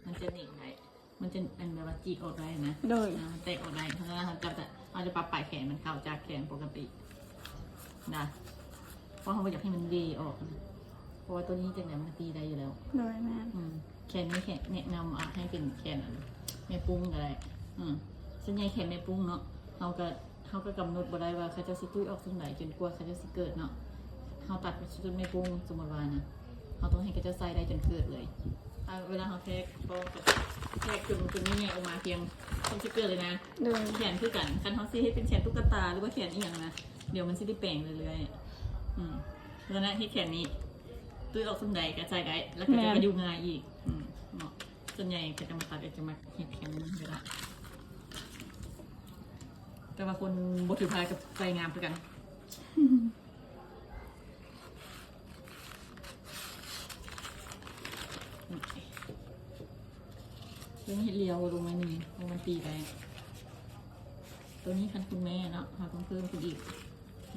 ມັນຈະໜີບໄດ້ ມັນຈະ ອັນ ແບບວ່າຈີກອອກໄດ້ນະ ໂດຍ ອ່າ ມັນແຕກອອກໄດ້. ເຮົາ ເຮົາຈະ ເຮົາຈະປັບປາຍແຂນມັນເຂົ້າຈາກແຂນປົກກະຕິນະ ເພາະເຮົາບໍ່ຢາກໃຫ້ມັນເວອອກນະ ເພາະວ່າໂຕນີ້ຈັ່ງໃດມັນກໍຕີໄດ້ຢູ່ແລ້ວ. ໂດຍ ແມ່ນ. ອືມ ແຂນນີ້ແຂນ ແນະນຳ ອາ ໃຫ້ເປັນແຂນ ອັນ ແມ່ປຸ້ງກໍໄດ້. ອືມ ສ່ວນໃຫຍ່ແຂນແມ່ປຸ້ງເນາະ ເຮົາກໍ ເຮົາກໍກຳນົດບໍ່ໄດ້ວ່າເຂົາເຈົ້າຊິຕຸ້ຍອອກຊ່ວງໃດ ຈົນກວ່າເຂົາເຈົ້າຊິເກີດເນາະ. ເຮົາຕັດຊຸດແມ່ປຸ້ງ ສົມມຸດວ່ານະ ເຮົາຕ້ອງໃຫ້ເຂົາເຈົ້າໃສ່ໄດ້ຈົນເກີດເລີຍ. ເອີ ເວລາເຮົາແທກ ກໍແທກຈົນ ຈົນໃຫຍ່ອອກມາພຽງ ເຂົາຊິເກີດເລີຍນະ. ໂດຍ ແຂນຄືກັນ ຄັນເຮົາຊິເຮັດເປັນແຂນຕຸກກະຕາ ຫຼືວ່າແຂນອີ່ຫຍັງນະ ດຽວມັນຊິໄດ້ແປງເລື້ອຍໆ. ອືມ ແລ້ວນະ ເຮັດແຂນນີ້ ຕຸ້ຍອອກຊ່ວງໃດກໍໃສ່ໄດ້ ແລ້ວກໍ ແມ່ນ ຈະຢູ່ງ່າຍອີກ. ອືມ ເນາະ ສ່ວນໃຫຍ່ກໍຈະມາຕັດ ກໍຈະມາເຮັດແຂນນີ້ກໍໄດ້ ແຕ່ວ່າຄົນບໍ່ຖືພາກໍໃສ່ງາມຄືກັນ. ເພິ່ນເຮັດລຽວລົງໜ້ອຍໜຶ່ງ ເພາະມັນຕີໄດ້. ໂຕນີ້ຄັນຄຸນແມ່ເນາະ ເຮົາຕ້ອງເພີ່ມຂຶ້ນອີກ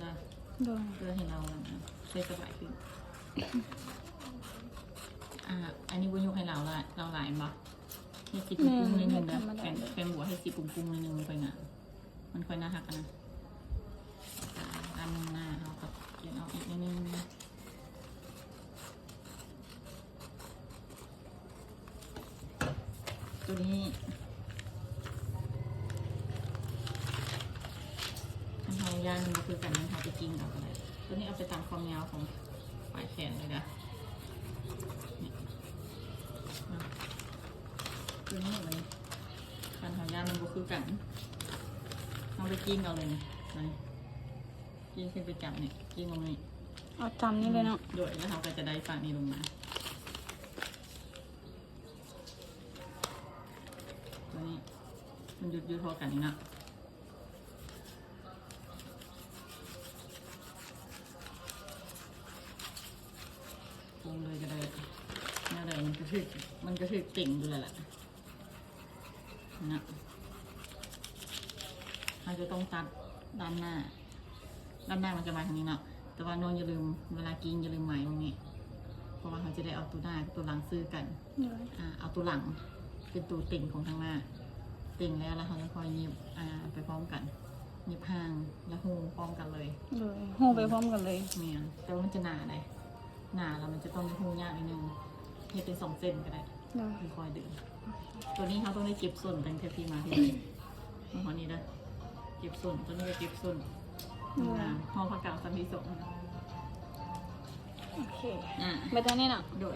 ນະ ໂດຍ ເພື່ອໃຫ້ລາວ ອັນ ໃສ່ສະບາຍຂຶ້ນ. ອ່າ ອັນນີ້ບໍ່ຍົກໃຫ້ລາວຫຼາຍ ລາວຫຼາຍແມ່ນບໍ່? ເຮັດສີກຸ້ງໆໜ້ອຍໜຶ່ງນະ ແຂນ ແຂນບົວເຮັດສີກຸ້ງໆໜ້ອຍໜຶ່ງ ມັນຄ່ອຍງາມ ມັນຄ່ອຍໜ້າຮັກຫັ້ນນະ. ຕາມໜ້າເຮົາກໍກຽນອອກອີກໜ້ອຍໜຶ່ງ. ໂຕນີ້ ຄັນເຮົາຢ້ານມັນບໍ່ຄືກັນ ເຮົາໄປກິ້ງເອົາກໍໄດ້. ໂຕນີ້ເອົາໄປຕາມຄວາມຍາວຂອງປາຍແຂນເລີຍເດີ. ນີ້ ເນາະ ໂຕນີ້ມັນ ຄັນເຮົາຢ້ານມັນບໍ່ຄືກັນ ເຮົາໄປກິ້ງເອົາເລີຍນີ້ ນີ້ ກິ້ງຂຶ້ນໄປຈັບນີ້ ກິ້ງລົງນີ້ ເອົາຈ້ຳນີ້ເລີຍເນາະ. ໂດຍ ແລ້ວເຮົາກໍຈະໄດ້ຝັ່ງນີ້ລົງມາ. ໂຕນີ້ມັນຍືດໆພໍກັນນີ້ເນາະ ລົງເລີຍກໍໄດ້. ແນວໃດມັນກໍຖືກ ມັນກໍຖືກເຕັງຢູ່ແລ້ວລະ ເນາະ ເຮົາຈະຕ້ອງຕັດດ້ານໜ້າ ດ້ານໜ້າມັນຈະມາທາງນີ້ເນາະ ແຕ່ວ່ານ້ອງຢ່າລືມ ເວລາກິ້ງຢ່າລືມໝາຍວງນີ້ ເພາະວ່າເຮົາຈະໄດ້ເອົາໂຕໜ້າກັບໂຕຫຼັງຊື່ກັນ. ໂດຍ ອ່າ ເອົາໂຕຫຼັງເປັນໂຕເຕັງຂອງທາງໜ້າ ເຕັງແລ້ວ ແລ້ວເຮົາຈະຄ່ອຍຫຍິບ ອ່າ ໄປພ້ອມກັນ ຫຍິບຫາງ ແລ້ວຮູ້ພ້ອມກັນເລີຍ. ໂດຍ ຮູ້ໄປພ້ອມກັນເລີຍ. ແມ່ນ ແຕ່ວ່າມັນຈະໜາເດ້ ໜາແລ້ວມັນຈະຕ້ອງໄດ້ຮູ້ຍາກໜ້ອຍໜຶ່ງ ເຮັດເປັນສອງເສັ້ນກໍໄດ້. ໂດຍ ຄ່ອຍດຶງ. ໂຕນີ້ເຮົາຕ້ອງໄດ້ເກັບສົ້ນຕັ້ງແຕ່ພີ້ມາພີ້ເລີຍ ມາຮອດນີ້ເດີ ເກັບສົ້ນ ໂຕນີ້ກໍເກັບສົ້ນ. ໂດຍ ງາມ ຫໍ່ຜ້າກາວຊັ້ນທີສອງ. ໂອເຄ ອ່າ ໄປທາງນີ້ເນາະ. ໂດຍ